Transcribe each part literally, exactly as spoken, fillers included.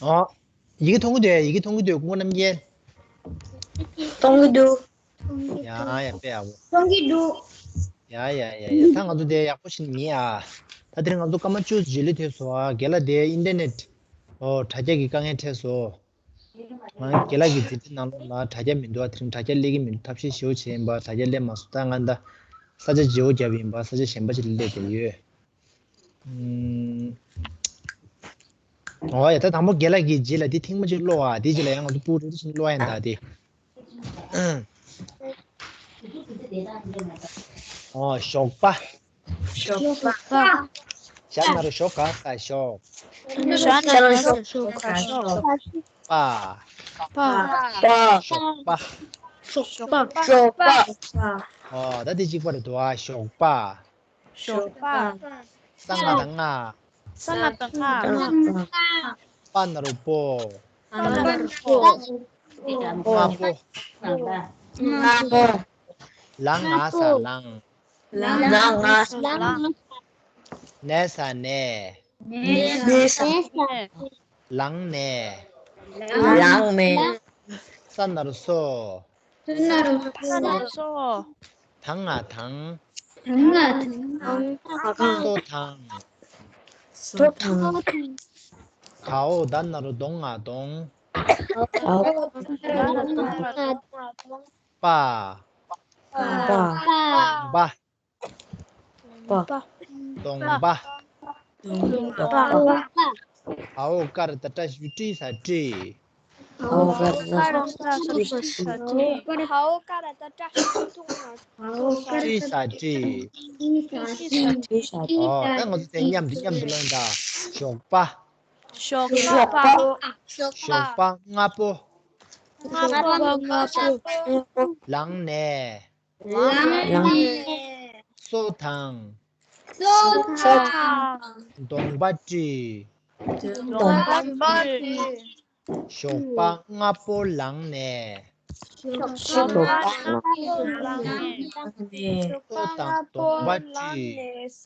ཨོ། ཡི་གེ་མཐོང་གི་འདུག་ཡི་གེ་མཐོང་གི་འདུག་སྐུ་ངོ་རྣམ་རྒྱལ། མཐོང་གི་འདུག་ཡ་ཡ་དཔེ་ཡག་པོ། མཐོང་གི་འདུག་ཡ་ཡ་ཡ་ཡ། ད་ང་ཚོ་དེ་ཡག་པོ་ཞིག་ཉན་ཨ། ད་དེ་རིང་ང་ཚོ་སྐར་མ་བཅུ་རྗེས་ལུས་ཐེབས་སོང་ཨ། རྒན་ལགས་དེ་ཨིན་ཊར་ནེཊ། ཨོ་དྲ་རྒྱ་གི་དཀའ་ངལ་འཕྲད་སོང་། ང་རྒན་ལགས་ཀྱི་འཛིན་གྲྭའི་ནང་ལོགས་ལ་དྲ་རྒྱ་མི་འདུག་ཨ། དེ་རིང་དྲ་རྒྱ་སླེབས་ཀྱི་མི་འདུག་ཐབས་ཤེས་ཞེ་པོ་བྱས་ཡིན་པ། དྲ་རྒྱ་སླེབས་མ་སོང་། ད་ང་ད་ས་ཆ་བརྗེ་པོ་བརྒྱབ་ཡིན་པ། ས་ཆ་གཞན་པ་ཞིག་ལ་སླེབས་བསྡད་ཡོད། ཨུམ། ཨོ་ཡ། ད་དང་པོ་རྒན་ལགས་ཀྱི་རྗེས་ལ་དེ་ཐེངས་མ་གཅིག་ཀློག་ཨ། དེའི་རྗེས་ལ་ཡང་ང་ཚོ་ཕྲུ་གུ་རེ་རེ་བཞིན་ཀློག་ཡ་ཡིན་ད་དེ། ཨོ་ཞོགས་པ། ཞོགས་པ། ཞྭ་ན་རོ་ཞོགས་ག་ས་ཞོགས། ཞྭ་ན་རོ་ཞོགས་ག་ཞོགས། པ། པ། ཞོགས་པ། ཞོགས་པ། ཞོགས་པ། ཨོ་ད་དེ་གཅིག་པ་རེད་འདུག་ཨ། ཞོགས་པ། ཞོགས་པ། ས་ང་དང་ང་། ས་ང་དང་ང་། པ་ན་རོ་པོ། པ་ན་རོ་པོ། སྔ་པོ། སྔ་པོ། ལ་ང་ས་ལང་། ལ་ང་ས་ལང་། ནས་ས་ནས། ནས་ས་ནས། ལང་ནས། ལང་ནས། ས་ན་རོ་སོ། ས་ན་རོ་སོ། ད་ང་དང་། ད་ང་དང་། སོ་དང་། སོ་དང་། གའོ་ད་ན་རོ་གདོང་ང་གདོང་། གའོ་ད་ན་རོ་གདོང་ང་གདོང་། པ། པ། པ། པ། གདོང་པ། གདོང་པ། གའོ་ཀ་ར་བཏགས་ཀྲ་ཞབས་ཀྱུ་ཀྲི་ས་ཀྲི། གའོ་ཀ་ར་བཏགས་ཀྲ་ཞབས་ཀྱུ་ཀྲི། གའོ་ཀ་ར་བཏགས་ཀྲ་ཞབས་ཀྱུ་ཀྲོ། ཀྲི་ས་ཀྲི། ཨོ་ད་ང་ཚོ་དེ་མཉམ་དུ་མཉམ་དུ་ཀློག་ཡིན་ད། ཞོགས་པ། ཞོགས་པ། ཞོགས་པ་སྔ་པོ། སྔ་པོ། སྔ་པོ། ལངས་ནས། ལངས་ནས། སོ་དང་། སོ་དང་། གདོང་པ་བཀྲུས། གདོང་པ་བཀྲུས། ཞོགས་པ་སྔ་པོ་ལངས་ནས། ཞོགས་པ་སྔ་པོ་ལངས་ནས། སོ་དང་གདོང་པ་བཀྲུས།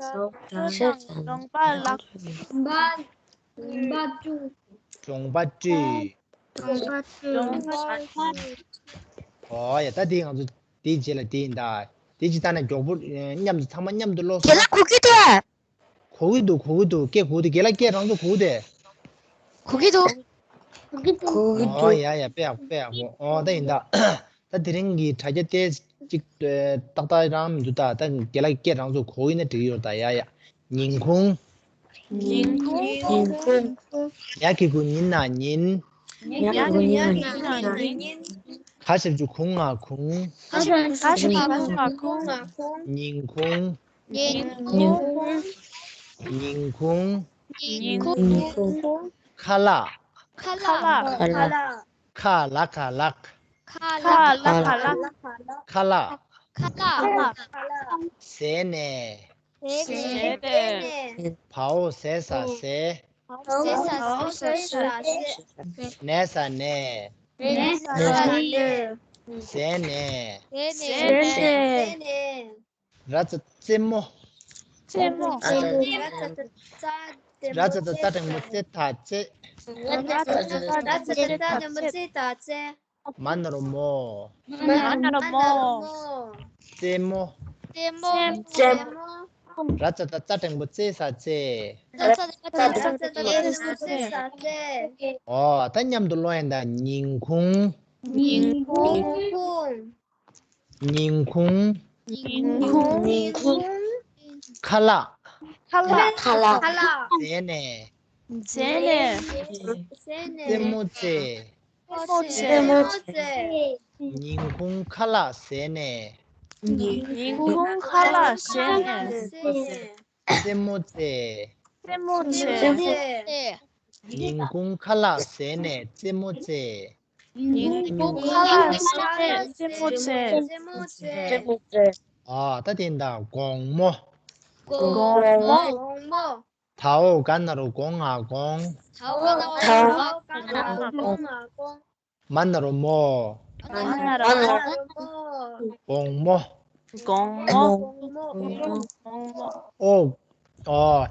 སོ་དང་གདོང་པ་ལགས། གདོང་པ་བཀྲུས། ཨོ་ཡ། ད་དེ་ང་ཚོ་དེའི་རྗེས་ལ་དེ་ཡིན་ད། དེ་ཅི་ལྟ་ན་མགྱོགས་པོ་མཉམ་དུ་ཚང་མ་མཉམ་དུ་ཀློག་སོང་། རྒན་ལགས་གོ་གི་འདུག་གོ་གི་འདུག་གོ་གི་འདུག་སྐད་གོ་གི་འདུག་རྒན་ལགས་སྐད་རང་ཚོ་གོ་གི་འདུག་གོ་གི་འདུག་ཨོ་ཡ་ཡ། དཔེ་ཡག་པོ་དཔེ་ཡག་པོ། ཨོ་ད་ཡིན་ད། ད་དེ་རིང་གི་དྲ་རྒྱ་དེ་གཅིག་ཏག་ཏག་རང་མི་འདུག་ད། ད་རྒན་ལགས་སྐད་རང་ཚོ་གོ་གི་ན་འགྲིག་ཡོད་ད། ཡ་ཡ། ཉིན་གུང་། ཉིན་གུང་། ཉིན་གུང་། ཉ་གི་གུ་ཉི་ན་ཉིན། ཉ་གི་གུ་ཉི་ན་ཉིན། ག་ཞབས་ཀྱུ་གུ་ང་གུང་། ག་ཞབས་ཀྱུ་གུ་ང་གུང་། ཉིན་གུང་། ཉིན་གུང་། ཉིན་གུང་། ཉིན་གུང་། ཁ་ལག་ཁ་ལག་ཁ་ལག་ཁ་ལག་ཁ་ལག་ཁ་ལག་ཁ་ལག་ཁ་ལག་ཁ་ལག་ཟས་ནས། ཟས་ནས། བའོ་ཟས་ས་ཟས། བའོ་ཟས་ས་ཟས། ནས་ས་ནས། ནས་ས་ནས། ཟས་ནས། ཟས་ནས། ར་ཙ་རྩེད་མོ། རྩེད་མོ། ར་ཙ་ཙ་འགྲེང་བུ་རྩེ་ད་རྩེད། ར་ཙ་ཙ་འགྲེང་བུ་རྩེ་ད་རྩེད། མ་ན་རོ་མོ། མ་ན་རོ་མོ། རྩེད་མོ། རྩེད་མོ། ར་ཙ་ཙ་འགྲེང་བུ་རྩེ་ས་རྩེད། ར་ཙ་ཙ་འགྲེང་བུ་རྩེ་ས་རྩེད། ཨོ་ད་མཉམ་དུ་ཀློག་ཡིན་ད། ཉིན་གུང་། ཉིན་གུང་། ཉིན་གུང་། ཉིན་གུང་། ཉིན་གུང་། ཁ་ལག་ཁ་ལག་ཁ་ལག་ཟས་ནས། ཟས་ནས། རྩེད་མོ་རྩེ། རྩེད་མོ་རྩེ། ཉིན་གུང་ཁ་ལག་ཟས་ནས། ཉིན་གུང་ཁ་ལག་ཟས་ནས། རྩེད་མོ་རྩེ། རྩེད་མོ་རྩེ། ཉིན་གུང་ཁ་ལག་ཟས་ནས་རྩེད་མོ་རྩེ། ཉིན་གུང་ཁ་ལག་ཟས་ནས་རྩེད་མོ་རྩེ། ཨ་ད་དེ་ད། དགོང་མོ། དགོང་མོ། དགོང་མོ། དའོ་ག་ན་རོ་དགོ་ང་དགོང་། དའོ་ག་ན་རོ་དགོ་ང་དགོང་། མ་ན་རོ་མོ། མ་ན་རོ་མོ། དགོང་མོ། དགོང་མོ། དགོང་མོ། ཨོ། ཨོ།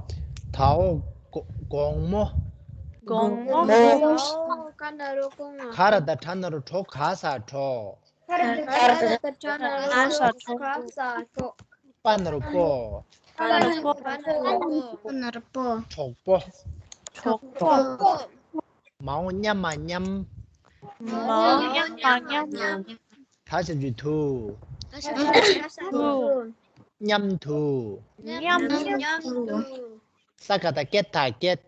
དའོ། གོ- དགོང་མོ། དགོང་མོ། མོ། ཀ་ན་རོ་གོ་ང་། ག་ར་བཏགས་གྲ་ན་རོ་གྲོ། ག་ས་གྲོགས། ཀ་ར་བཏགས་གྲ་ན་རོ་གྲོ། ག་ས་གྲོགས། པ་ན་རོ་པོ། པ་ན་རོ་པོ། པ་ན་རོ་པོ། གྲོགས་པོ། གྲོགས་པོ། མའོ་མཉམ་མ་མཉམ། མའོ་མཉམ་མ་མཉམ། ད་ཞབས་ཀྱུ་དུ། ད་ཞབས་ཀྱུ་དུ། དུ། མཉམ་དུ། མཉམ་དུ། མཉམ་དུ། ས་ཀ་བཏགས་སྐེ་ད་སྐད།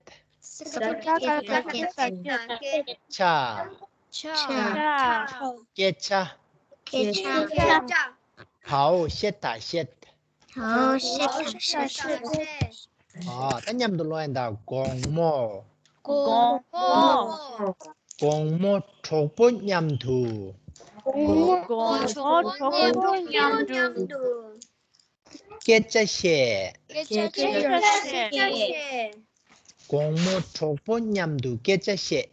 ས་ཀ་བཏགས་སྐེ་ད་སྐད། ཆ། ཆ། ཆ། སྐད་ཆ། སྐད་ཆ། སྐད་ཆ། གའོ་ཤེ་ད་ཤེད། གའོ་ཤེ་ད་ཤེད། ཨ་ད་མཉམ་དུ་ཀློག་ཡིན་ད། དགོང་མོ། དགོང་མོ། དགོང་མོ་གྲོགས་པོ་མཉམ་དུ། དགོང་མོ་གྲོགས་པོ་མཉམ་དུ། སྐད་ཆ་བཤད། སྐད་ཆ་བཤད། དགོང་མོ་གྲོགས་པོ་མཉམ་དུ་སྐད་ཆ་བཤད།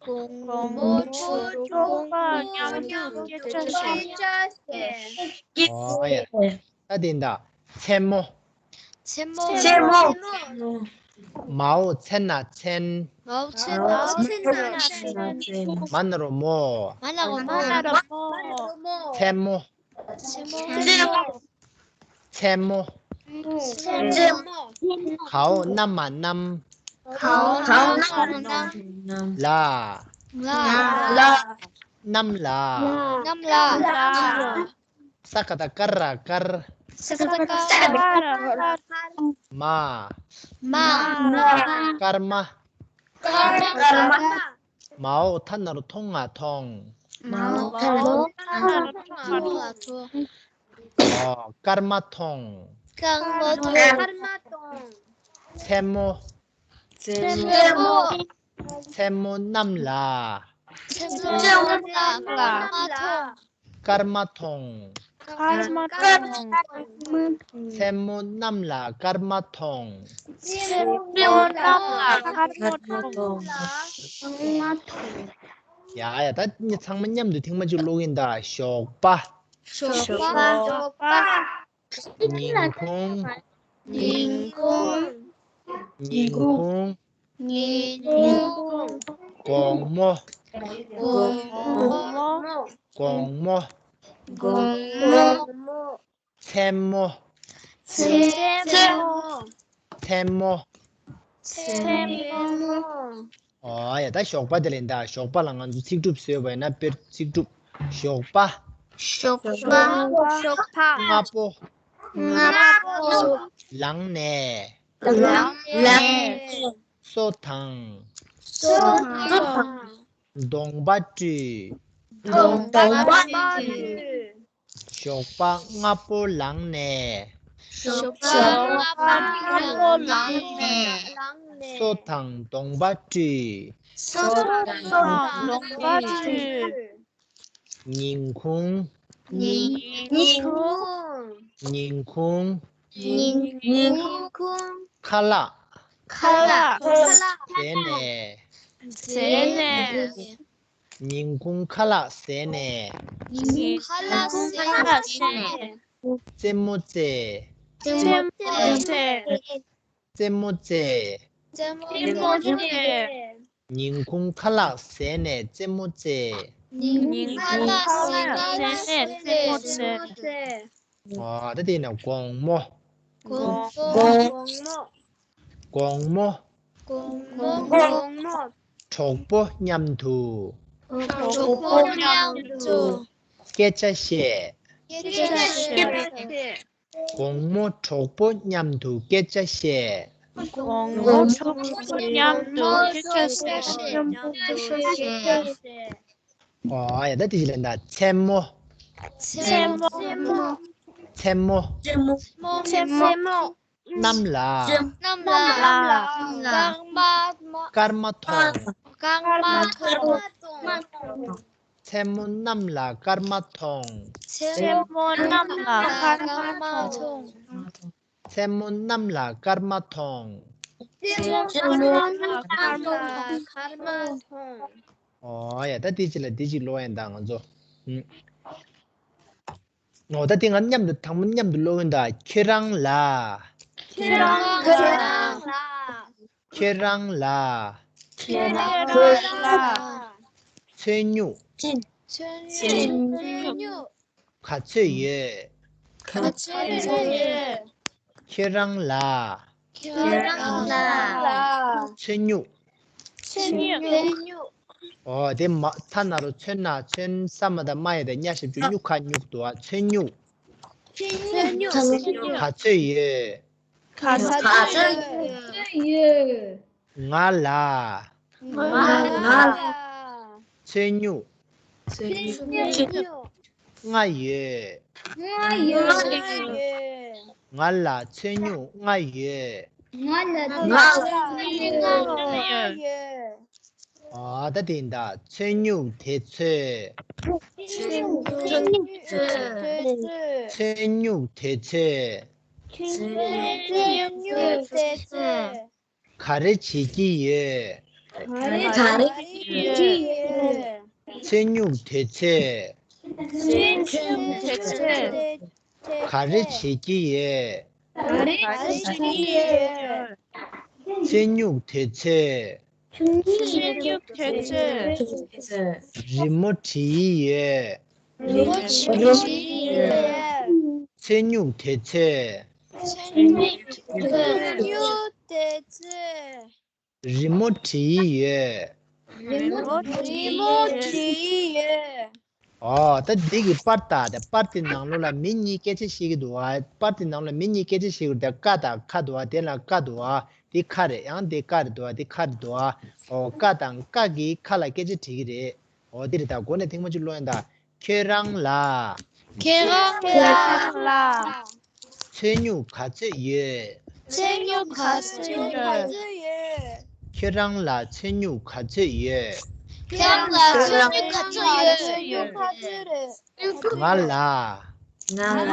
དགོང་མོ་གྲོགས་པོ་མཉམ་དུ་སྐད་ཆ་བཤད། ཨོ་ཡ། ད་དེ་འདྲ། མཚན་མོ། མཚན་མོ། མཚན་མོ། མའོ་མཚན་ན་མཚན། མའོ་མཚན་ན་མཚན། མ་ན་རོ་མོ། མ་ན་རོ་མོ། མཚན་མོ། མཚན་མོ། མཚན་མོ། མཚན་མོ། གའོ་གནམ་མ་གནམ། གའོ་གནམ་མ་གནམ། ལ། ལ། ལ། གནམ་ལ། གནམ་ལ། ས་ཀ་བཏགས་སྐ་ར་དཀར། ས་ཀ་བཏགས་སྐ་ར་དཀར། མ། མ། སྐར་མ། སྐར་མ། མའོ་ཐ་ན་རོ་མཐོ་ང་མཐོང་། མའོ་ཐ་ན་རོ་མཐོ་ང་མཐོང་། ཨོ། སྐར་མ་མཐོང་། སྐར་མ་མཐོང་། སྐར་མ་མཐོང་། མཚན་མོ། མཚན་མོ། མཚན་མོ་གནམ་ལ། མཚན་མོ་གནམ་ལ། སྐར་མ་མཐོང་། སྐར་མ་མཐོང་། སྐར་མ་མཐོང་། མཚན་མོ་གནམ་ལ་སྐར་མ་མཐོང་། མཚན་མོ་གནམ་ལ་སྐར་མ་མཐོང་།། ཡ་ཡ། ད་ཚང་མ་མཉམ་དུ་ཐེངས་མ་གཅིག་ཀློག་གིན་ད། ཞོགས་པ། ཞོགས་པ། ཞོགས་པ། ཉིན་གུང་། ཉིན་གུང་། ཉིན་གུང་། ཉིན་གུང་། དགོང་མོ། དགོང་མོ། དགོང་མོ། དགོང་མོ། མཚན་མོ། མཚན་མོ། མཚན་མོ། མཚན་མོ། ཨོ་ཡ། ད་ཞོགས་པ་དེ་ལས་ད། ཞོགས་པ་ལ་ང་ཚོ་ཚིག་གྲུབ་བཟོས་པ་ཡིན་ན་དཔེར་ཚིག་གྲུབ། ཞོགས་པ། ཞོགས་པ། ཞོགས་པ། སྔ་པོ། སྔ་པོ། ལངས་ནས། ལངས་ནས། སོ་དང་། སོ་དང་། གདོང་པ་བཀྲུས། གདོང་པ་བཀྲུས། ཞོགས་པ་སྔ་པོ་ལངས་ནས། ཞོགས་པ་སྔ་པོ་ལངས་ནས། སོ་དང་གདོང་པ་བཀྲུས། སོ་དང་གདོང་པ་བཀྲུས། ཉིན་གུང་། ཉིན་གུང་། ཉིན་གུང་། ཉིན་གུང་། ཁ་ལག་ཁ་ལག་ཁ་ལག་བཟས་ནས། བཟས་ནས། ཉིན་གུང་ཁ་ལག་བཟས་ནས། ཉིན་གུང་ཁ་ལག་བཟས་ནས། རྩེད་མོ་རྩེ། རྩེད་མོ་རྩེ། རྩེད་མོ་རྩེ། རྩེད་མོ་རྩེ། ཉིན་གུང་ཁ་ལག་བཟས་ནས་རྩེད་མོ་རྩེ། ཉིན་གུང་ཁ་ལག་བཟས་ནས་རྩེད་མོ་རྩེ། ཨ་ད་དེ་ན་དགོང་མོ། དགོང་དགོང་མོ། དགོང་མོ། དགོང་མོ། དགོང་མོ། གྲོགས་པོ་མཉམ་དུ། གྲོགས་པོ་མཉམ་དུ། སྐད་ཆ་བཤད། སྐད་ཆ་བཤད། དགོང་མོ་གྲོགས་པོ་མཉམ་དུ་སྐད་ཆ་བཤད། དགོང་མོ་གྲོགས་པོ་མཉམ་དུ་སྐད་ཆ་བཤད། ཨོ་ཡ་ད་དེ་ཅི་ལན་ད། མཚན་མོ། མཚན་མོ། མཚན་མོ། མཚན་མོ། གནམ་ལ། གནམ་ལ། སྐར་མ། སྐར་མ་མཐོང་། སྐར་མ་མཐོང་། མཚན་མོ་གནམ་ལ་སྐར་མ་མཐོང་། མཚན་མོ་གནམ་ལ་སྐར་མ་མཐོང་། མཚན་མོ་གནམ་ལ་སྐར་མ་མཐོང་། མཚན་མོ་གནམ་ལ་སྐར་མ་མཐོང་། ཨོ་ཡ་ད་དེ་ཅི་ལ་དེ་ཅི་ལོ་ཡན་ད་ང་ཚོ། ཨོ་ད་དེ་ང་མཉམ་དུ་དང་པོ་མཉམ་དུ་ཀློག་གིན་ད། ཁྱེད་རང་ལ། ཁྱེད་རང་ལ། ཁྱེད་རང་ལ། ཁྱེད་རང་ལ། ཚོན་སྨྱུག་ཚོན་སྨྱུག་ག་ཚོད་ཡོད། ག་ཚོད་ཡོད། ཁྱེད་རང་ལ། ཁྱེད་རང་ལ། ཚོན་སྨྱུག་ཚོན་སྨྱུག་ཚོན་སྨྱུག་འོ་དེ་མ་ཐ་ན་རོ་ཚོན་ན་ཚོན་ས་མ་དང་མ་ཡ་དང་ཉ་ཞབས་ཀྱུ་སྨྱུག་ཁ་སྨྱུག་དུ་བ་ཚོན་སྨྱུག་ཚོན་སྨྱུག་ག་ཚོད་ཡོད། ག་ཚོད་ཡོད། ང་ལ། ང་ལ། ཚོན་སྨྱུག་ཚོན་སྨྱུག་ལྔ་ཡོད། ལྔ་ཡོད། ང་ལ་ཚོན་སྨྱུག་ལྔ་ཡོད། ང་ལ་ཚོན་སྨྱུག་ལྔ་ཡོད། ཨ་ད་དེ་ཡིན་ད། ཚོན་སྨྱུག་དེ་ཚོས། ཚོན་སྨྱུག་དེ་ཚོས། ཚོན་སྨྱུག་དེ་ཚོས། ཚོན་སྨྱུག་དེ་ཚོས། ག་རེ་བྱེད་ཀྱི་ཡོད། ག་རེ་བྱེད་ཀྱི་ཡོད། ཚོན་སྨྱུག་དེ་ཚོས། ཚོན་སྨྱུག་དེ་ཚོས། ག་རེ་བྱེད་ཀྱི་ཡོད། ག་རེ་བྱེད་ཀྱི་ཡོད། ཚོན་སྨྱུག་དེ་ཚོས། ཚོན་སྨྱུག་དེ་ཚོས། རི་མོ་བྲིས་ཡོད། རི་མོ་བྲིས་ཡོད། ཚོན་སྨྱུག་དེ་ཚོས། ཚོན་སྨྱུག་དེ་ཚོས། རི་མོ་བྲིས་ཡོད། རི་མོ་བྲིས་ཡོད། ཨོ་ད་འདི་གི་པར་ལྟ་དེ་པར་དེ་ནང་ལོགས་ལ་མི་གཉིས་སྐད་ཆ་བཤད་ཀྱི་འདུག་ཨ། པར་དེ་ནང་ལ་མི་གཉིས་སྐད་ཆ་བཤད་ཀྱི་འདུག་ཀ་དང་ཁ་འདུག་ཨ། དེ་ལ་ཀ་འདུག་ཨ། དེ་ཁ་རེད། ཡང་དེ་ཀ་རེད་འདུག་ཨ། དེ་ཁ་རེད་འདུག་ཨ། ཨོ་ཀ་དང་ཀ་གི་ཁ་ལ་སྐད་ཆ་དྲིས་ཀྱི་རེད། ཨོ་དེ་རེད། ད་འགོ་ནས་ཐེངས་མ་གཅིག་ཀློག་ཡིན་ད། ཁྱེད་རང་ལ། ཁྱེད་རང་ལ། ཚོན་སྨྱུག་ག་ཚོད་ཡོད། ཚོན་སྨྱུག་ག་ཚོད་ཡོད། ཁྱེད་རང་ལ་ཚོན་སྨྱུག་ག་ཚོད་ཡོད། ཁྱེད་རང་ལ་ཚོན་སྨྱུག་ག་ཚོད་ཡོད། ང་ལ། ང་ལ།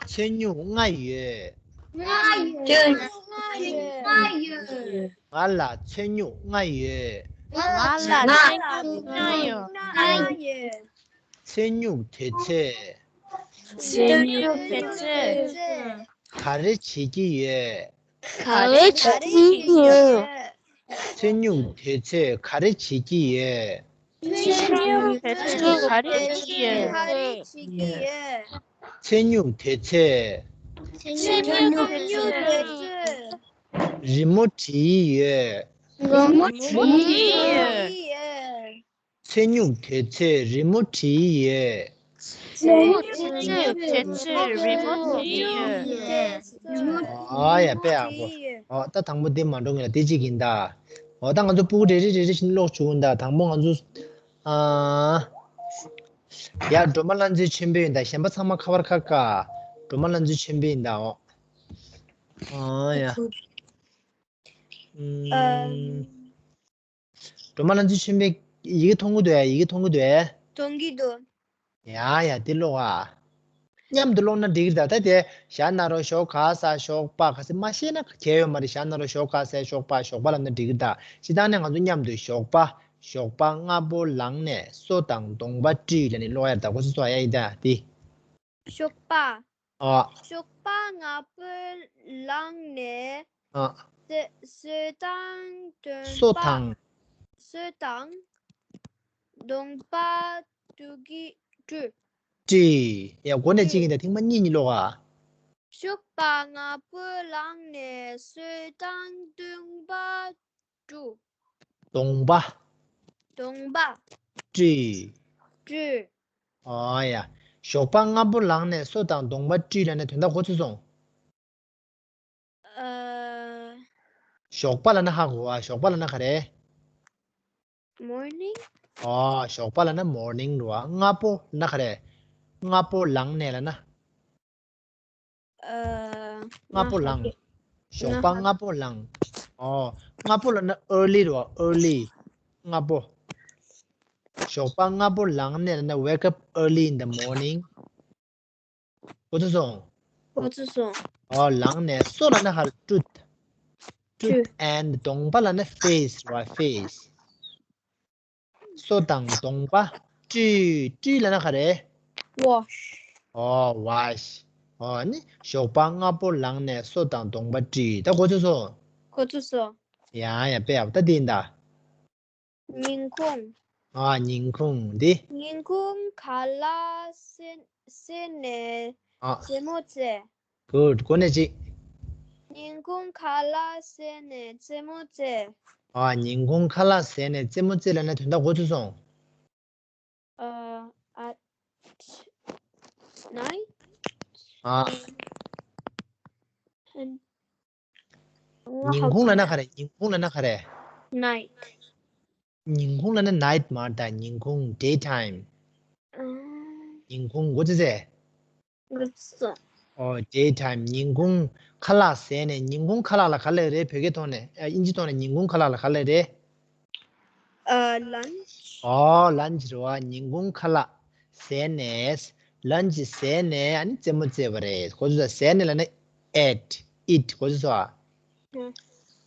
ཚོན་སྨྱུག་ལྔ་ཡོད། ང་ལ་ཚོན་སྨྱུག་ལྔ་ཡོད། ང་ལ་ཚོན་སྨྱུག་ལྔ་ཡོད། ཚོན་སྨྱུག་དེ་ཚོས། ཚོན་སྨྱུག་དེ་ཚོས། ག་རེ་བྱེད་ཀྱི་ཡོད། ག་རེ་བྱེད་ཀྱི་ཡོད། ཚོན་སྨྱུག་དེ་ཚོས་ག་རེ་བྱེད་ཀྱི་ཡོད། ཚོན་སྨྱུག་དེ་ཚོས་ག་རེ་བྱེད་ཀྱི་ཡོད། ཚོན་སྨྱུག་དེ་ཚོས། ཚོན་སྨྱུག་དེ་ཚོས། རི་མོ་བྲིས་ཡོད། རི་མོ་བྲིས་ཡོད། ཚོན་སྨྱུག་དེ་ཚོས་རི་མོ་བྲིས་ཡོད། ཚོན་སྨྱུག་དེ་ཚོས་རི་མོ་བྲིས་ཡོད། ཨ་ཡ་དཔེ་ཡག་པོ། ཨོ་ད་དང་པོ་འདི་མ་འགྲོ་ངེས་ལ་དེ་གཅིག་ཡིན་ད། ཨོ་ད་ང་ཚོ་སྤུ་གུ་རེ་རེ་རེ་རེ་བཞིན་ཀློག་བཅུག་ཡིན་ད། དང་པོ་ང་ཚོ་ཨ་ཡ་སྒྲོལ་མ་ལྷ་མཛེས་ཆོས་འཕེལ་ཡིན་ད། གཞན་པ་ཚང་མ་ཁ་པར་ཁ་ཁ། སྒྲོལ་མ་ལྷ་མཛེས་ཆོས་འཕེལ་ཡིན་ད། ཨོ་ཨ་ཡ། ཨམ། སྒྲོལ་མ་ལྷ་མཛེས་ཆོས་འཕེལ་ཡི་གེ་མཐོང་གི་འདུག་ཨེ། ཡི་གེ་མཐོང་གི་འདུག་ཨེ། མཐོང་གི་འདུག་ཡ་ཡ་དེ་ཀློག་ཨ། མཉམ་དུ་ཀློག་ན་འགྲིག་གི་རེད་ད། ད་དེ་ཞྭ་ན་རོ་ཞོག་ག་ས་ཞོགས་པ་ག་ས་མ་ཤེས་ན་གལ་ཡོད་མ་རེད། ཞྭ་ན་རོ་ཞོག་ག་ས་ཞོགས་པ་ཞོགས་པ་ལབ་ན་འགྲིག་གི་རེད་ད། སྤྱིར་བཏང་ནས་ང་ཚོ་མཉམ་དུ་ཞོགས་པ། ཞོགས་པ་སྔ་པོ་ལངས་ནས་སོ་དང་གདོང་པ་བཀྲུས་ལབ་ནས་ཀློག་ཡ་རེད་ད། གོ་ཚོད་སོང་ཡ་ཡིན་ད་དེ། ཞོགས་པ། ཨ། ཞོགས་པ་སྔ་པོ་ལངས་ནས། ཨ། སོ་སོ་དང་གདོང་པ། སོ་དང་། སོ་དང་གདོང་པ་དུ་གི་བཀྲུས། བཀྲུས། ཡ་འགོ་ནས་གཅིག་ཡིན་ད། ཐེངས་མ་གཉིས་གཉིས་ཀློག་ཨ། ཞོགས་པ་སྔ་པོ་ལངས་ནས་སོ་དང་གདོང་པ་བཀྲུས། གདོང་པ། གདོང་པ། བཀྲུས། བཀྲུས། ཨོ་ཡ། ཞོགས་པ་སྔ་པོ་ལངས་ནས་སོ་དང་གདོང་པ་བཀྲུས་ལབ་ནས་དོན་དག་གོ་ཚོད་སོང་། ཨ། ཞོགས་པ་ལབ་ན་ཧ་གོ་བ། ཞོགས་པ་ལབ་ན་ག་རེ། Morning. ཨོ་ཞོགས་པ་ལབ་ན་morning རེད་བ། སྔ་པོ་ལབ་ན་ག་རེ། སྔ་པོ་ལངས་ནས་ལབ་ན། ཨ། སྔ་པོ་ལངས། ཞོགས་པ་སྔ་པོ་ལངས། ཨོ། སྔ་པོ་ལབ་ན་early རེད་བ། early. སྔ་པོ། ཞོགས་པ་སྔ་པོ་ལངས་ནས་ལབ་ན་wake up early in the morning. གོ་ཚོད་སོང་། གོ་ཚོད་སོང་། ཨོ་ལངས་ནས། སོ་ལབ་ན་ཧ་བཀྲུས། བཀྲུས། བཀྲུས། And གདོང་པ་ལབ་ན་face རེད་བ། face. སོ་དང་གདོང་པ་བཀྲུས། བཀྲུས་ལབ་ན་ག་རེ། Wash. ཨོ་wash. ཨོ་ནི་ཞོགས་པ་སྔ་པོ་ལངས་ནས་སོ་དང་གདོང་པ་བཀྲུས། ད་གོ་ཚོད་སོང་། གོ་ཚུགས་སོང་། ཡ་ཡ་དཔེ་ཡག་པོ། ད་འདི་ཡིན་ད། ཉིན་གུང་། ཨ། ཉིན་གུང་འདི། ཉིན་གུང་ཁ་ལག་ཟས་ཟས་ནས་ཨ། རྩེད་མོ་རྩེ། Good. གོ་གནས་གཅིག་ཉིན་གུང་ཁ་ལག་ཟས་ནས་རྩེད་མོ་རྩེ། ཨ། ཉིན་གུང་ཁ་ལག་ཟས་ནས་རྩེད་མོ་རྩེ་ལབ་ན་དོན་དག་གོ་ཚུགས་སོང་། ཨ། At night. ཨ། ཨན། ཉིན་གུང་ལབ་ན་ག་རེ། ཉིན་གུང་ལབ་ན་ག་རེ། Night. ཉིན་གུང་ལབ་ན་night མ་རེད་ད། ཉིན་གུང་daytime. ཨ། ཉིན་གུང་གོ་ཚུགས་སོང་། གོ་ཚུགས་སོང་། ཨོ། daytime. ཉིན་གུང་ཁ་ལག་ཟས་ནས། ཉིན་གུང་ཁ་ལག་ལ་ག་ལབ་རེད། བོད་སྐད་ཐོག་ནས། ཨ། དབྱིན་ཇི་ཐོག་ནས་ཉིན་གུང་ཁ་ལག་ལ་ག་ལབ་རེད། ཨ། Lunch. ཨོ། lunch རེད་པ། ཉིན་གུང་ཁ་ལག་ཟས་ནས། lunch ཟས་ནས་ཨ་ནི་རྩེད་མོ་རྩེས་པ་རེད། གོ་ཚུགས་སོང་། ཟས་ནས་ལབ་ན་ate, eat གོ་ཚུགས་སོང་།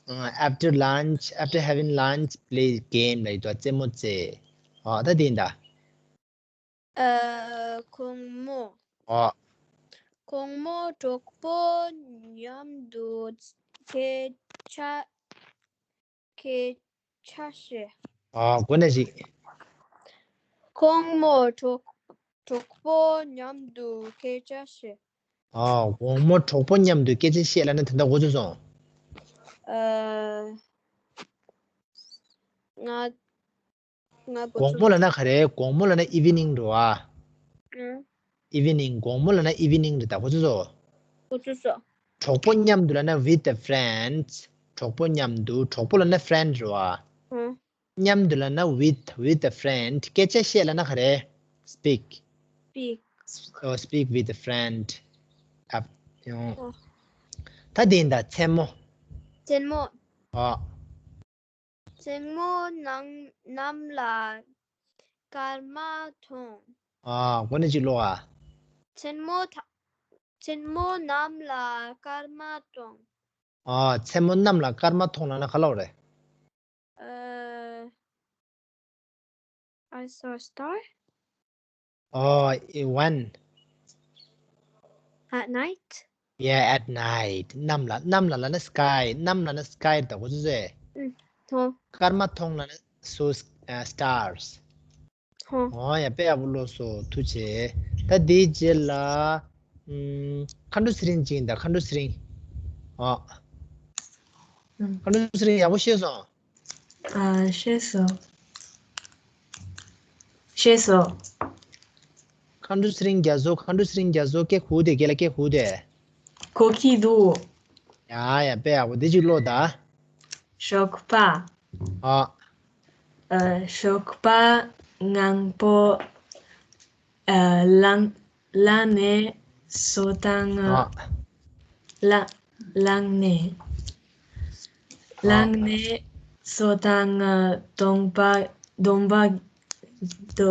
ཨ། After lunch, after having lunch, play game ལབ་ཡོད་དོ། རྩེད་མོ་རྩེ། ཨོ། ད་འདི་ཡིན་ད། ཨ། དགོང་མོ། ཨོ། དགོང་མོ་གྲོགས་པོ་མཉམ་དུ་སྐད་ཆ་སྐད་ཆ་བཤད། ཨོ། གོ་གནས་གཅིག་དགོང་མོ་གྲོགས་གྲོགས་པོ་མཉམ་དུ་སྐད་ཆ་བཤད། ཨོ། དགོང་མོ་གྲོགས་པོ་མཉམ་དུ་སྐད་ཆ་བཤད་ལབ་ན་དོན་དག་གོ་ཚུགས་སོང་། ཨ། ང་ང་གོ་དགོང་མོ་ཚུགས། ལབ་ན་ག་རེ། དགོང་མོ་ལབ་ན་evening རེད་པ། ཨང་། evening. དགོང་མོ་ལབ་ན་evening རེད་ད། གོ་ཚུགས་སོང་། གོ་ཚུགས་སོང་། གྲོགས་པོ་མཉམ་དུ་ལབ་ན་with the friends. གྲོགས་པོ་མཉམ་དུ། གྲོགས་པོ་ལབ་ན་friend རེད་པ། ཨང་། མཉམ་དུ་ལབ་ན་with, with a friend. སྐད་ཆ་བཤད་ལབ་ན་ག་རེ། speak. Speak. Oh, speak with a friend. ཨ། ཡོང་། ཨོ། ད་འདི་ཡིན་ད། མཚན་མོ། མཚན་མོ། ཨོ། མཚན་མོ་ནམ་ནམ་ལ་སྐར་མ་མཐོང་། ཨ། གོ་གནས་གཅིག་ཀློག་ཨ། མཚན་མོ་ཐ་མཚན་མོ་ནམ་ལ་སྐར་མ་མཐོང་། ཨ། མཚན་མོ་ནམ་ལ་སྐར་མ་མཐོང་ལབ་ན་ག་ལབ་རེད། ཨ། I saw a star. Oh, when? At night. Yeah, at night. གནམ་ལ། གནམ་ལ་ལབ་ན་sky. གནམ་ལབ་ན་sky ད་གོ་ཚུགས་སོང་། ཨུ། མཐོང་། སྐར་མ་མཐོང་ལབ་ན་saw, uh, stars. མཐོང་། ཨོ་ཡ། དཔེ་ཡག་པོ་ཀློག་སོང་། ཐུགས་རྗེ་ཆེ། ད་དེའི་རྗེས་ལ། ཨུམ། མཁའ་འགྲོ་ཚེ་རིང་ཅིག་ཡིན་ད། མཁའ་འགྲོ་ཚེ་རིང་། ཨོ། ཨུམ། མཁའ་འགྲོ་ཚེ་རིང་ཡག་པོ་ཤེས་སོང་། ཨ། ཤེས་སོང་། ཤེས་སོང་། མཁའ་འགྲོ་ཚེ་རིང་རྒྱ་མཚོ། མཁའ་འགྲོ་ཚེ་རིང་རྒྱ་མཚོ་སྐད་གོ་གི་འདུག་གས་ལ། སྐད་གོ་གི་འདུག་གོ་གི་འདུག་ཡ་ཡ། དཔེ་ཡག་པོ། འདི་ཅིག་ཀློག་ད། ཞོགས་པ། ཨ། ཨ། ཞོགས་པ་སྔ་པོ། ཨ། ལངས་ལངས་ནས་སོ་དང་། ཨ། ལ་ལངས་ནས། ཨ། ལངས་ནས་སོ་དང་སྡོམ་པ་སྡོམ་པ་དུ་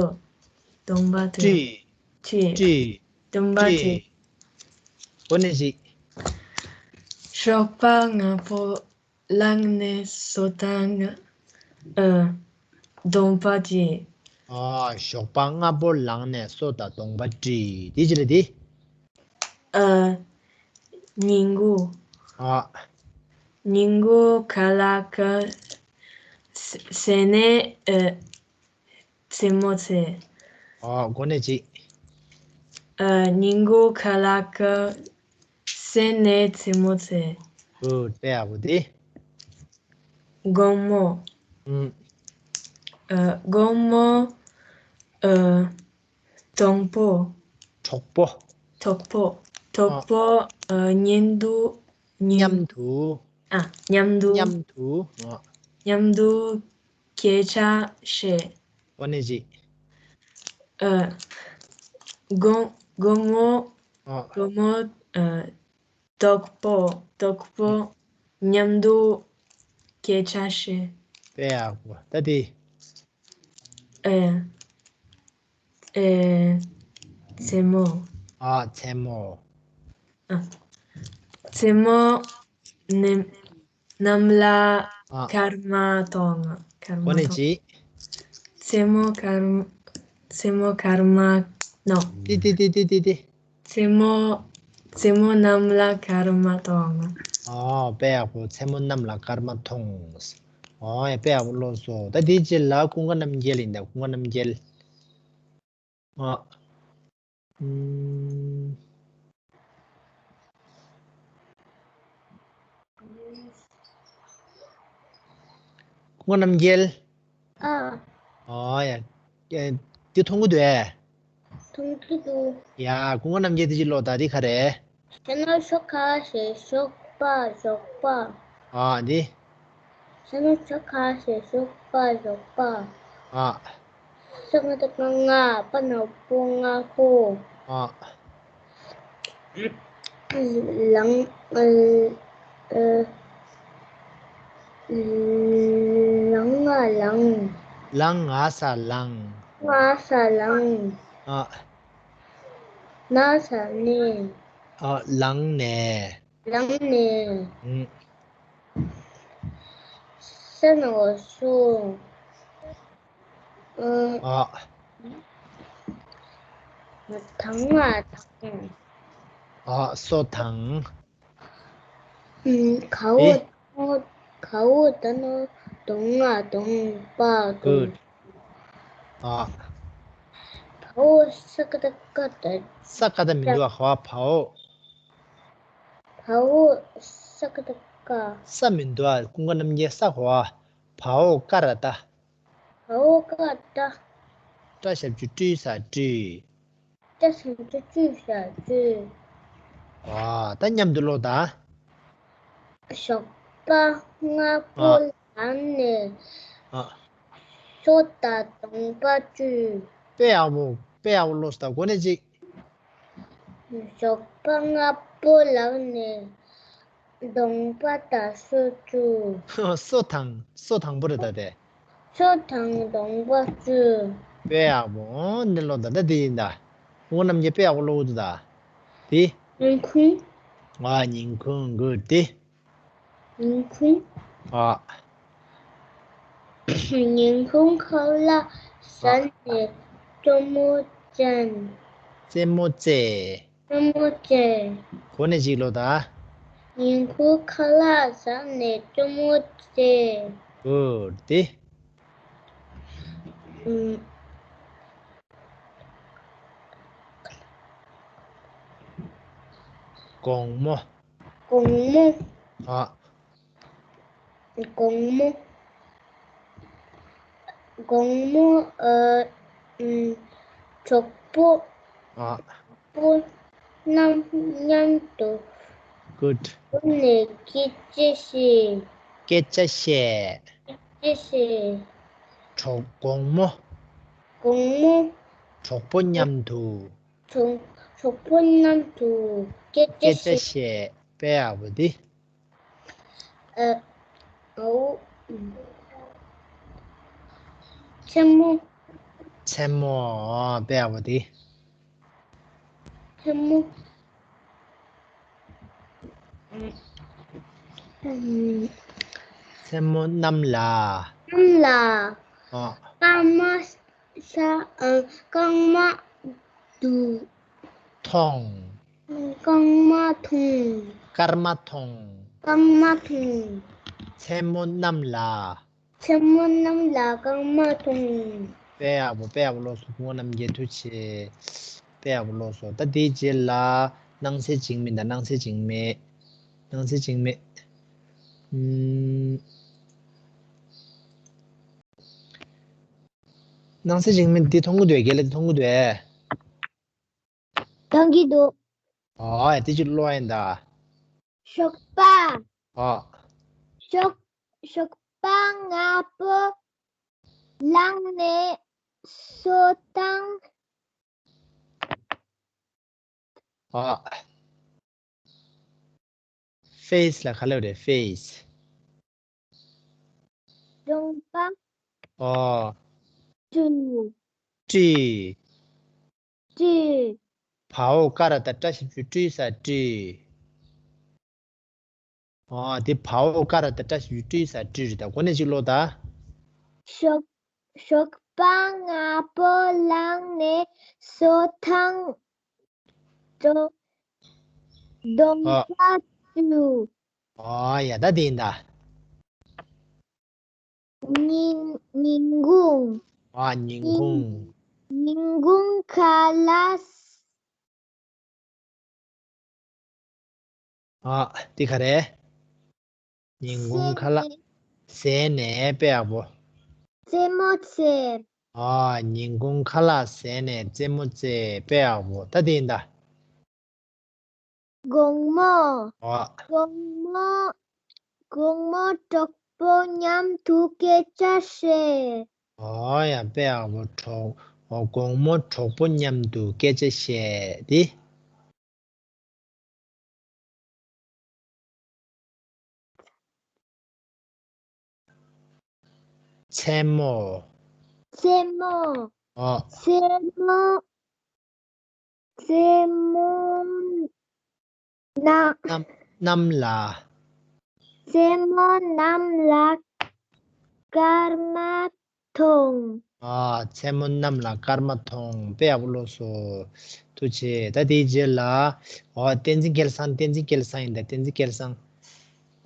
སྡོམ་པ་དུ་དྲི་དྲི་དྲི་སྡོམ་པ་དྲི། དྲི། གོ་གནས་གཅིག་ཞོགས་པ་སྔ་པོ་ལངས་ནས་སོ་དང་། ཨ། སྡོམ་པ་དྲི། ཨ། ཞོགས་པ་སྔ་པོ་ལངས་ནས་སོ་དང་སྡོམ་པ་དྲི། དེ་ཅི་ལ་དེ། ཨ། ཉིན་གུང་། ཨ། ཉིན་གུང་ཁ་ལག་ཟས་ནས། ཨ། རྩེད་མོ་རྩེ། ཨོ། གོ་གནས་གཅིག་ཨ། ཉིན་གུང་ཁ་ལག་ཟས་ནས་རྩེད་མོ་རྩེ། Good. དཔེ་ཡག་པོ་དེ། དགོང་མོ། ཨུམ། ཨ། དགོང་མོ། ཨ། གྲོགས་པོ། གྲོགས་པོ། གྲོགས་པོ། གྲོགས་པོ། ཨ། མཉམ་དུ། མཉམ་དུ། ཨ། མཉམ་དུ། མཉམ་དུ། ཨ། མཉམ་དུ་སྐད་ཆ་བཤད། གོ་གནས་གཅིག་ཨ། དགོང་དགོང་མོ། ཨ། དགོང་མོ། ཨ། གྲོགས་པོ། གྲོགས་པོ་མཉམ་དུ་སྐད་ཆ་བཤད། དཔེ་ཡག་པོ། ད་དེ། ཨེ། ཨེ། མཚན་མོ། ཨ། མཚན་མོ། ཨ། མཚན་མོ་ནམ་གནམ་ལ། ཨ། སྐར་མ་མཐོང་། སྐར་མ་མཐོང་། གོ་གནས་གཅིག་མཚན་མོ་སྐར་མ། མཚན་མོ་སྐར་མ། ནོ། ཏི་ཏི་ཏི་ཏི་ཏི་ཏི། མཚན་མོ། མཚན་མོ་གནམ་ལ་སྐར་མ་མཐོང་། ཨོ་དཔེ་ཡག་པོ། མཚན་མོ་གནམ་ལ་སྐར་མ་མཐོང་། ཨོ་ཡ་དཔེ་ཡག་པོ་ཀློག་སོང་། ད་དེའི་རྗེས་ལ་ཀུན་དགའ་རྣམ་རྒྱལ་ཡིན། ད་ཀུན་དགའ་རྣམ་རྒྱལ། ཨ། ཨུམ། ཀུན་དགའ་རྣམ་རྒྱལ། ཨ། ཨོ་ཡ། ཨེ། འདི་མཐོང་གི་འདུག་ཨེ། མཐོང་གི་འདུག་ཡ། ཀུན་དགའ་རྣམ་རྒྱལ་དེ་ཅིག་ཀློག་དང་། འདི་ག་རེ། ཤ་ན་ཤོ་ག་ཞེ་ཤོག་པ་ཞོགས་པ། ཨ་འདི། ཤ་ན་ཤོ་ག་ཞེ་ཤོག་པ་ཞོགས་པ། ཨ། ས་ག་བཏགས་སྔ་པ་ན་པོ་སྔ་པོ། ཨ། ལང་། ཨ། ཨ། ལང་ང་ལང་། ལང་ང་ས་ལང་། ང་ས་ལང་། ཨ། ན་ས་ནས། ཨ། ལངས་ནས། ལངས་ནས། ཨུམ། ས་ན་འོག་སོ། ཨ། ཨ། དང་ང་དང་། ཨ། སོ་དང་། ཨུམ། ག་འོག་ཨེ། ག་འོག་ད་ན་དོང་ང་དོང་པ་དོང་། Good. ཨ། བ་འོག་ས་ག་བཏགས་སྐ་ད། ས་ག་ད་མི་འདུག་ཨ། ག་བ་བ་འོག་བ་འོག་ས་ག་བཏགས་སྐ། ས་མི་འདུག་ཨ། ཀུན་དགའ་རྣམ་རྒྱལ། ས་ག་བ། བ་འོག་ཀ་ར་བཏགས། བ་འོག་ཀ་ར་བཏགས། སྐྲ་ཞབས་ཀྱུ་སྐྲུ་ས་སྐྲུ། སྐྲ་ཞབས་ཀྱུ་སྐྲུ་ས་སྐྲུ། ཨ། ད་མཉམ་དུ་ཀློག་དང་། ཞོགས་པ་སྔ་པོ་ཨ། ལངས་ནས། ཨ། སོ་དང་གདོང་པ་བཀྲུས། དཔེ་ཡག་པོ། དཔེ་ཡག་པོ་ཀློག་སོང་། ད་གོ་ནས་ཅིག་ཞོགས་པ་སྔ་པོ་ལངས་ནས་གདོང་པ་དང་སོ་བཀྲུས། སོ་དང་། སོ་དང་པོ་རེད་ད་དེ། སོ་དང་གདོང་པ་བཀྲུས། དཔེ་ཡག་པོ། འོ་འདི་ཀློག་དང་། ད་འདི་ཡིན་ད། ཀུན་དགའ་རྣམ་རྒྱལ་དཔེ་ཡག་པོ་ཀློག་འདུག་ད། དེ། ཉིན་གུང་། ཨ། ཉིན་གུང་། Good. དེ། ཉིན་གུང་། ཨ། ཉིན་གུང་ཁ་ལག་ཟ་ནས་རྩེད་མོ་རྩེས། རྩེད་མོ་རྩེས། རྩེད་མོ་རྩེས། གོ་ནས་ཅིག་ཀློག་དང་། ཉིན་གུང་ཁ་ལག་ཟ་ནས་རྩེད་མོ་རྩེས། Good. དེ། ཨུམ། དགོང་མོ། དགོང་མོ། ཨ། དགོང་མོ། དགོང་མོ། ཨ། ཨུམ། གྲོགས་པོ། ཨ། པོ་རྣམས་མཉམ་དུ། Good. སྒོ་ནས་སྐད་ཆ་བཤད། སྐད་ཆ་བཤད། སྐད་ཆ་བཤད། གྲོགས། དགོང་མོ། དགོང་མོ། གྲོགས་པོ་མཉམ་དུ། གྲོགས། གྲོགས་པོ་མཉམ་དུ་སྐད་ཆ་སྐད་ཆ་བཤད། བཤད། དཔེ་ཡག་པོ་འདི། ཨ། འོ། མཚན་མོ། མཚན་མོ། དཔེ་ཡག་པོ་འདི། མཚན་མོ། མཚན་མོ་གནམ་ལ། གནམ་ལ། ཨ། སྐར་མ་ཤར། ཨ། སྐར་མ་འདུག་མཐོང་། སྐར་མ་མཐོང་། སྐར་མ་མཐོང་། སྐར་མ་མཐོང་། མཚན་མོ་གནམ་ལ། མཚན་མོ་གནམ་ལ་སྐར་མ་མཐོང་། དཔེ་ཡག་པོ། དཔེ་ཡག་པོ་ཀློག་སོང་། ཀུན་དགའ་རྣམ་རྒྱལ་ཐུགས་རྗེ་ཆེ། དཔེ་ཡག་པོ་ཀློག་སོང་། ད་དེའི་རྗེས་ལ་སྣང་གསལ་འཇིགས་མེད་དང་། སྣང་གསལ་འཇིགས་མེད། སྣང་གསལ་འཇིགས་མེད། ཨུམ། སྣང་གསལ་འཇིགས་མེད་འདི་མཐོང་གི་འདུག་གས། ལ་འདི་མཐོང་གི་འདུག་གས། མཐོང་གི་འདུག་ཨ། དེ་ཅིག་ཀློག་ཡིན་ད། ཞོགས་པ། ཨ། ཞོགས། ཞོགས་པ་སྔ་པོ་ལངས་ནས་སོ་དང་། ཨ། ཕེས་ལ་ག་ལབ་རེད། ཕེས། གདོང་པ། ཨོ། བཀྲུས། བཀྲུས། བཀྲུས། བ་འོག་ཀ་ར་བཏགས་སྐྲ་ཞབས་ཀྱུ་སྐྲུ་ས་སྐྲུས། ཨོ། དེ་བ་འོག་ཀ་ར་བཏགས་སྐྲ་ཞབས་ཀྱུ་སྐྲུ་ས་སྐྲུས་རེད་ད། གོ་ནས་ཅིག་ཀློག་ད། ཞོགས། ཞོགས་པ་སྔ་པོ་ལངས་ནས་སོ་དང་། གདོང་། ཨ། གདོང་པ་བཀྲུས། ཨོ་ཡ་ད་དེ་ཡིན་ད། ཉིན་ཉིན་གུང་། ཨ་ཉིན་གུང་། ཉིན་གུང་ཁ་ལག་ཨ་དེ་ག་རེ། ཉིན་གུང་ཁ་ལག་ཟས་ནས་དཔེ་ཡག་པོ། རྩེད་མོ་རྩེ། ཨ་ཉིན་གུང་ཁ་ལག་ཟས་ནས་རྩེད་མོ་རྩེ་དཔེ་ཡག་པོ་ད་དེ་ཡིན་ད། དགོང་མོ། ཨ། དགོང་མོ། དགོང་མོ་གྲོགས་པོ་མཉམ་དུ་སྐད་ཆ་བཤད། ཨོ་ཡ་དཔེ་ཡག་པོ་གྲོགས། ཨོ་དགོང་མོ་གྲོགས་པོ་མཉམ་དུ་སྐད་ཆ་བཤད་དེ། མཚན་མོ། མཚན་མོ། ཨོ། མཚན་མོ། མཚན་མོ་ན། གནམ་གནམ་ལ། མཚན་མོ་གནམ་ལ་སྐར་མ་མཐོང་། ཨ་མཚན་མོ་གནམ་ལ་སྐར་མ་མཐོང་དཔེ་ཡག་པོ་ཀློག་སོང་། ཐུགས་རྗེ་ཆེ། ད་དེའི་རྗེས་ལ། ཨོ་བསྟན་འཛིན་སྐལ་བཟང་བསྟན་འཛིན་སྐལ་བཟང་ཡིན་ད་བསྟན་འཛིན་སྐལ་བཟང་།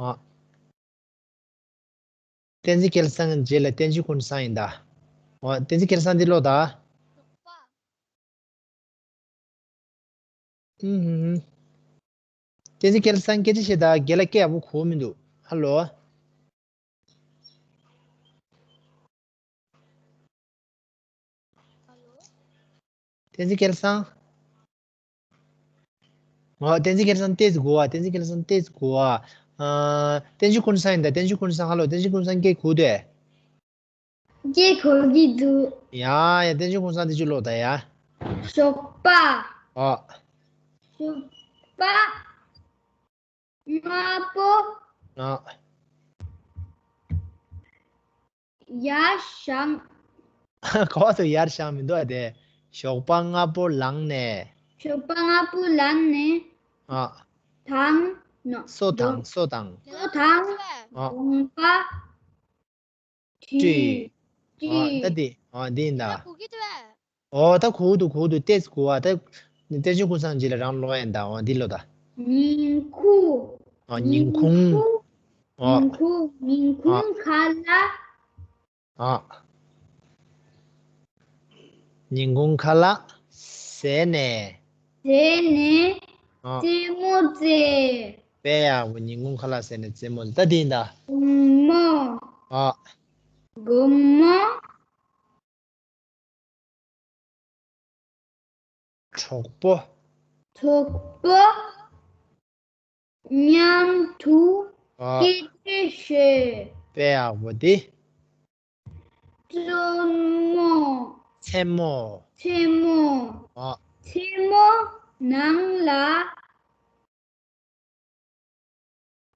ཨ། བསྟན་འཛིན་སྐལ་བཟང་རྗེས་ལ་བསྟན་འཛིན་ཀུན་བཟང་ཡིན་ད། ཨོ་བསྟན་འཛིན་སྐལ་བཟང་འདི་ཀློག་ད། ཨུམ་ཧུམ། བསྟན་འཛིན་སྐལ་བཟང་སྐད་ཆ་བཤད་ད་རྒན་ལགས་སྐད་ཡག་པོ་གོ་མི་འདུག་ཧ་ལོ། བསྟན་འཛིན་སྐལ་བཟང་། ཨོ་བསྟན་འཛིན་སྐལ་བཟང་ཏོག་ཙམ་གོ་བ། བསྟན་འཛིན་སྐལ་བཟང་ཏོག་ཙམ་གོ་བ། ཨ་བསྟན་འཛིན་ཀུན་བཟང་ཡིན་ད། བསྟན་འཛིན་ཀུན་བཟང་ཧ་ལོ། བསྟན་འཛིན་ཀུན་བཟང་སྐད་གོ་དེ། སྐད་གོ་གི་འདུག་ཡ་ཡ་བསྟན་འཛིན་ཀུན་བཟང་དེ་ཅིག་ཀློག་ད་ཡ། ཞོགས་པ། ཨོ། ཞོགས་པ། སྔ་པོ། ཨ། ཡར་བཞེངས། གོ་དུ་ཡར་བཞེངས་མི་འདུག་ཨ་དེ། ཞོགས་པ་སྔ་པོ་ལངས་ནས། ཞོགས་པ་སྔ་པོ་ལངས་ནས། ཨ། དང་ནོ། སོ་དང་སོ་དང་། སོ་དང་། ཨ། གོམ་པ། བཀྲུས། བཀྲུས། ཨ་ད་དེ་ཨ་དེ་ཡིན་ད། ད་གོ་གི་འདུག་ཨ། ཨོ་ད་གོ་འདུག་གོ་འདུག་ཏོག་ཙམ་གོ་བ་ད། བསྟན་འཛིན་ཀུན་བཟང་རྗེས་ལ་རང་ཀློག་ཡིན་ད། ཨོ་འདི་ཀློག་ད། ཉིན་གུང་། ཨ་ཉིན་གུང་། ཨ། ཉིན་གུང་ཉིན་གུང་ཨ། ཁ་ལག་ཨ། ཉིན་གུང་ཁ་ལག་ཟས་ནས། ཟས་ནས། ཨ། རྩེད་མོ་རྩེ། དཔེ་ཡག་པོ། ཉིན་གུང་ཁ་ལག་ཟས་ནས་རྩེད་མོ་རྩེ། ད་དེ་ཡིན་ད། དགོང་མོ། ཨ། དགོང་མོ། གྲོགས་པོ། གྲོགས་པོ་མཉམ་དུ་ཨ། སྐད་ཆ་བཤད། དཔེ་ཡག་པོ་དེ། མཚན་མོ། མཚན་མོ། མཚན་མོ། ཨ། མཚན་མོ་ནང་ལ་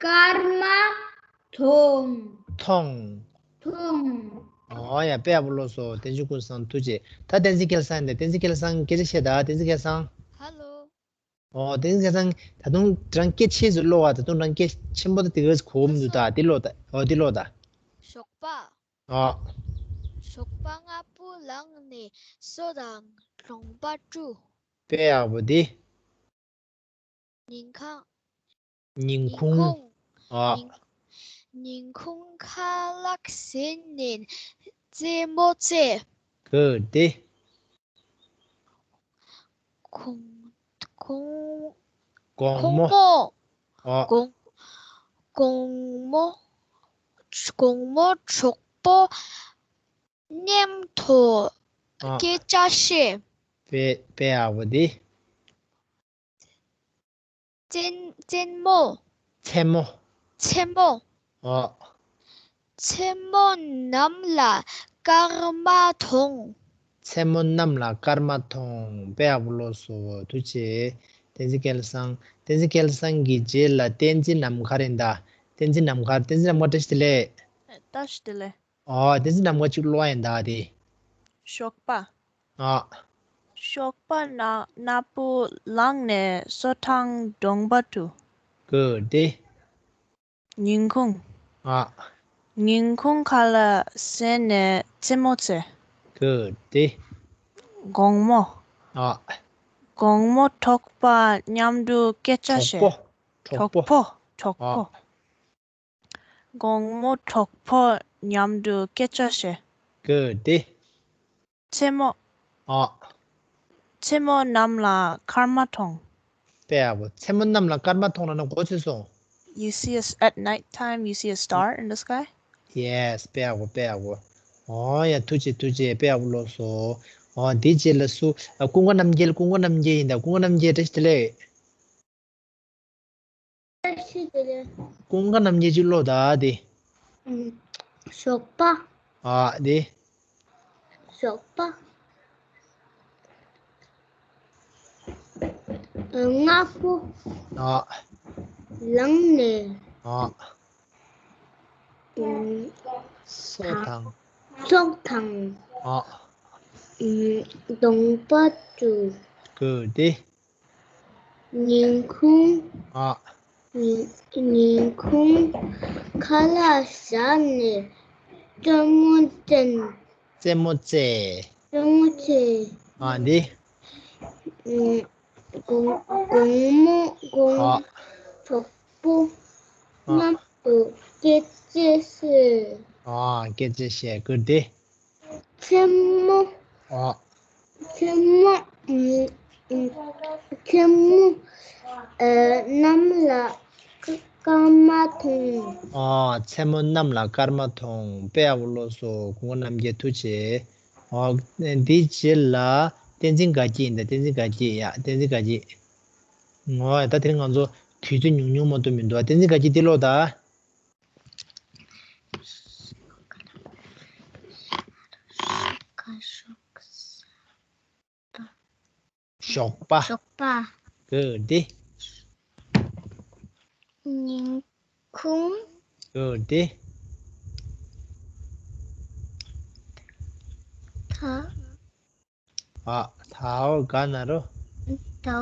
སྐར་མ་མཐོང་། མཐོང་། མཐོང་། ཨོ་ཡ་དཔེ་ཡག་པོ་ཀློག་སོང་། བསྟན་འཛིན་ཀུན་བཟང་ཐུགས་རྗེ་ཆེ། ད་བསྟན་འཛིན་སྐལ་བཟང་ཡིན་ད། བསྟན་འཛིན་སྐལ་བཟང་སྐད་ཆ་བཤད་ད། བསྟན་འཛིན་སྐལ་བཟང་། ཧ་ལོ། ཨོ་བསྟན་འཛིན་སྐལ་བཟང་ད་དུང་རང་སྐད་ཆེ་ཙམ་ཀློག་པ། ད་དུང་རང་སྐད་ཆེན་པོ་ད་དེ་ག་གོ་མི་འདུག་ད་དེ་ཀློག་ད། ཨོ་དེ་ཀློག་ད། ཞོགས་པ། ཨོ། ཞོགས་པ་སྔ་པོ་ལངས་ནས་སོ་དང་གོམ་པ་བཀྲུས། དཔེ་ཡག་པོ་དེ། ཉིན་གུང་། ཉིན་གུང་། ཨ། ཉིན་ཉིན་གུང་ཁ་ལག་ཟས་ནས་རྩེད་མོ་རྩེ། གོ་དེ། གོང་གོང་གོང་མོ། གོང་མོ། ཨ། གོང་གོང་མོ། གོང་མོ་གྲོགས་པོ་མཉམ་དུ་ཨ། སྐད་ཆ་བཤད། དཔེ་དཔེ་ཡག་པོ་དེ། མཚན་མཚན་མོ། མཚན་མོ། མཚན་མོ། ཨོ། མཚན་མོ་གནམ་ལ་སྐར་མ་མཐོང་། མཚན་མོ་གནམ་ལ་སྐར་མ་མཐོང་། དཔེ་ཡག་པོ་ཀློག་སོང་། ཐུགས་རྗེ་ཆེ། བསྟན་འཛིན་སྐལ་བཟང་། བསྟན་འཛིན་སྐལ་བཟང་གི་རྗེས་ལ་བསྟན་འཛིན་ནམ་མཁའ་རེད་ད། བསྟན་འཛིན་ནམ་མཁའ། བསྟན་འཛིན་ནམ་མཁའ་བཀྲ་ཤིས་བདེ་ལེགས། བཀྲ་ཤིས་བདེ་ལེགས། ཨོ། བསྟན་འཛིན་ནམ་མཁའ་ཅིག་ཀློག་ཡིན་ད་དེ། ཞོགས་པ། ཨ། ཞོགས་པ་ན་སྔ་པོ་ལངས་ནས་སོ་དང་གོམ་པ་བཀྲུས། གོ་དེ། ཉིན་གུང་། ཨ། ཉིན་གུང་ཁ་ལག་ཟས་ནས་རྩེད་མོ་རྩེ། གོ་དེ། དགོང་མོ། ཨ། དགོང་མོ་གྲོགས་པོ་མཉམ་དུ་སྐད་ཆ་བཤད། གྲོགས་པོ། གྲོགས་པོ། གྲོགས་པོ། ཨ། དགོང་མོ་གྲོགས་པོ་མཉམ་དུ་སྐད་ཆ་བཤད། Good. དེ། མཚན་མོ། ཨ། མཚན་མོ་གནམ་ལ་སྐར་མ་མཐོང་། དཔེ་ཡག་པོ། མཚན་མོ་གནམ་ལ་སྐར་མ་མཐོང་ལབ་ན་གོ་ཚོད་སོང་། You see a s- at night time, you see a star in the sky? Yes, དཔེ་ཡག་པོ། དཔེ་ཡག་པོ། ཨོ་ཡ། ཐུགས་རྗེ་ཆེ། ཐུགས་རྗེ་ཆེ། དཔེ་ཡག་པོ་ཀློག་སོང་། ཨོ་འདིའི་རྗེས་ལ་སུ། ཨ། ཀུན་དགའ་རྣམ་རྒྱལ། ཀུན་དགའ་རྣམ་རྒྱལ་ཡིན་ད། ཀུན་དགའ་རྣམ་རྒྱལ། བཀྲ་ཤིས་བདེ་ལེགས། བཀྲ་ཤིས་བདེ་ལེགས། ཀུན་དགའ་རྣམ་རྒྱལ་ཅིག་ཀློག་ད་དེ། ཨུམ། ཞོགས་པ། ཨ་དེ། ཞོགས་པ། ཨ། སྔ་པོ། ཨ། ལངས་ནས། ཨ། ཨུམ། སོ་དང་། སོ་དང་། ཨ། ཨུམ། གདོང་པ་བཀྲུ། Good. དེ། ཉིན་གུང་། ཨ། ཉིན་ཉིན་གུང་ཁ་ལག་བཞག་ནས་རྩེད་མོ་རྩེན། རྩེད་མོ་རྩེ། རྩེད་མོ་རྩེ། ཨ་འདི། ཨུམ། དགོང་དགོང་མོ་དགོང་ཨ། གྲོགས་པོ་ཨ། མཉམ་དུ་སྐད་ཆ་བཤད། ཨ། སྐད་ཆ་བཤད། Good. དེ། མཚན་མོ། ཨ། མཚན་མོ། ཨུམ། ཨུམ། མཚན་མོ། ཨ། གནམ་ལ་སྐར་མ་མཐོང་། ཨ། མཚན་མོ་གནམ་ལ་སྐར་མ་མཐོང་། དཔེ་ཡག་པོ་ཀློག་སོང་། ཀུན་དགའ་རྣམ་རྒྱལ་ཐུགས་རྗེ་ཆེ། ཨ། འདིའི་རྗེས་ལ་བསྟན་འཛིན་དགའ་སྐྱིད་ཡིན་ད། བསྟན་འཛིན་དགའ་སྐྱིད། ཡ། བསྟན་འཛིན་དགའ་སྐྱིད། ངོ་། ད་དེ་རིང་ང་ཚོ་དུས་ཚོད་ཉུང་ཉུང་མ་གཏོགས་མི་འདུག་བསྟན་འཛིན་དགའ་སྐྱིད། འདི་ཀློག་ད། ཞོགས་པ། ཞོགས་པ། Good. དེ། ཉིན་གུང་། Good. དེ། ད། ཨ། ད་འོ་ག་ན་རོ། ད་འོ་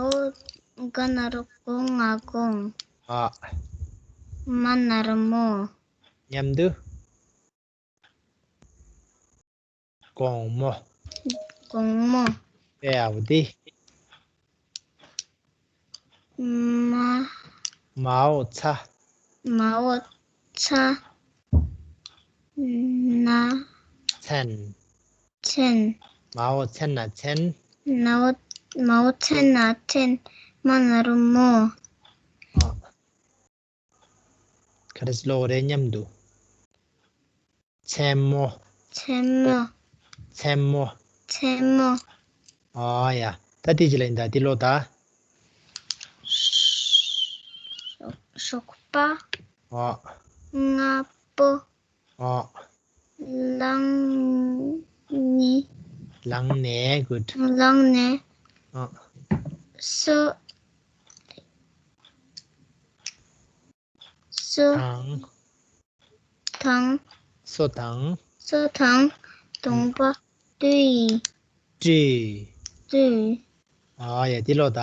ག་ན་རོ། གོ་ང་གོང་། ཨ། མ་ན་རོ་མོ། མཉམ་དུ། དགོང་མོ། དགོང་མོ། དཔེ་ཡག་པོ་འདི། མ། མའོ་ཚ། མའོ་ཚ། ན། མཚན། མཚན། མའོ་མཚན་ན་མཚན། ནའོ། མའོ་མཚན་ན་མཚན། མ་ན་རོ་མོ། ཨ། ག་རེ་ཀློག་རེད་མཉམ་དུ། མཚན་མོ། མཚན་མོ། མཚན་མོ། མཚན་མོ། ཨ་ཡ། ད་དེ་ཅི་ལ་ཡིན་ད། དེ་ཀློག་ད། ཞོགས་པ། ཨ། སྔ་པོ། ཨ། ལངས་ནས། ལངས་ནས། Good. ལངས་ནས། ཨ། སོ། སོ། དང་། དང་། སོ་དང་། སོ་དང་། གདོང་པ་བཀྲུས། བཀྲུས། བཀྲུས། ཨ་ཡ། འདི་ཀློག་ད།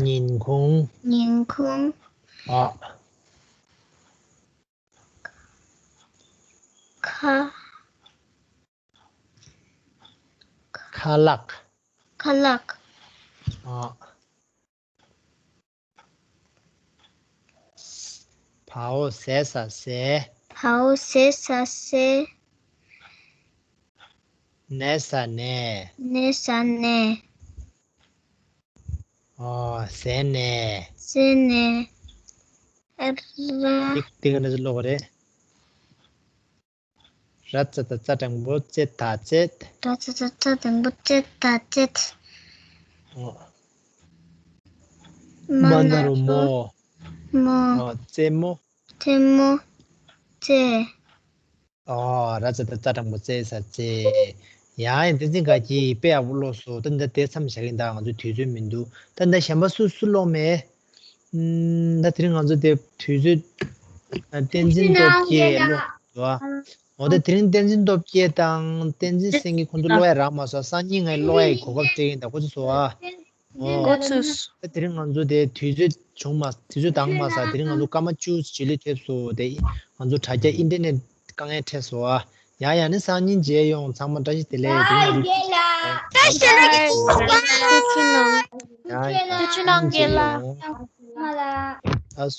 ཉིན་གུང་། ཉིན་གུང་། ཨ། ཁ། ཁ་ལག། ཁ་ལག། ཨ། བའོ་ཟས་ས་ཟས། བའོ་ཟས་ས་ཟས། ནས་ས་ནས། ནས་ས་ནས། ཨ། ཟས་ནས། ཟས་ནས། ཨ་ར། ཏིག་ཏིག་ནས་ཀློག་རེད། ར་ཙ་ད་ཙ་འགྲེང་བུ་རྩེ་ད་རྩེད། ར་ཙ་ད་ཙ་འགྲེང་བུ་རྩེ་ད་རྩེད། ཨོ། མ་ན་རོ་མོ། མོ། ཨོ། རྩེད་མོ། རྩེད་མོ། རྩེ། ཨོ། ར་ཙ་ད་ཙ་འགྲེང་བུ་རྩེ་ས་རྩེ། ཡ་ཡ། བསྟན་འཛིན་དགའ་སྐྱིད་དཔེ་ཡག་པོ་ཀློག་སོང་། ད་འདི་དེ་མཚམས་བཞག་གི་ཡིན་ད། ང་ཚོ་དུས་ཚོད་མི་འདུག་ད་འདི་གཞན་པ་སུ་སུ་ཀློག་མེད། ཨུམ། ད་དེ་རིང་ང་ཚོ་དེ་དུས་ཚོད། བསྟན་འཛིན་སྟོབས་རྒྱས་ཀློག་འདུག་ཨ། འོ་ད་དེ་རིང་བསྟན་འཛིན་སྟོབས་རྒྱས་དང་བསྟན་འཛིན་སེང་གེ་ཁོང་ཚོ་ཀློག་ཡ་རག་མ་སོང་། སང་ཉིན་ངས་ཀློག་ཡ་གི་གོ་སྐབས་སྤྲད་ཀྱི་ཡིན་ད། གོ་ཚོད་སོང་ཨ། འོ། གོ་ཚོད་སོང་། ད་དེ་རིང་ང་ཚོ་དེ་དུས་ཚོད་བྱུང་མ། དུས་ཚོད་འདང་མ་སོང་། དེ་རིང་ང་ཚོ་སྐར་མ་བཅུ་རྗེས་ལུས་ཐེབས་སོང་། དེ་ང་ཚོ་དྲ་རྒྱ་ཨིན་ཊར་ནེཊ་དཀའ་ངལ་འཕྲད་སོང་ཨ། ཡ་ཡ། ནི་སང་ཉིན་མཇལ་ཡོང་། ཚང་མ་བཀྲ་ཤིས་བདེ་ལེགས། དེ་རིང་ང་ཚོ། བཀྲ་ཤིས་བདེ་ལེགས། ཡ་ཡ། ཐུགས་རྗེ་གནང་། ཐུགས་རྗེ་གནང་། ཡ་ཡ། ཐུགས་རྗེ་གནང་། ཡ་ཡ། མ་ལ། ཨ་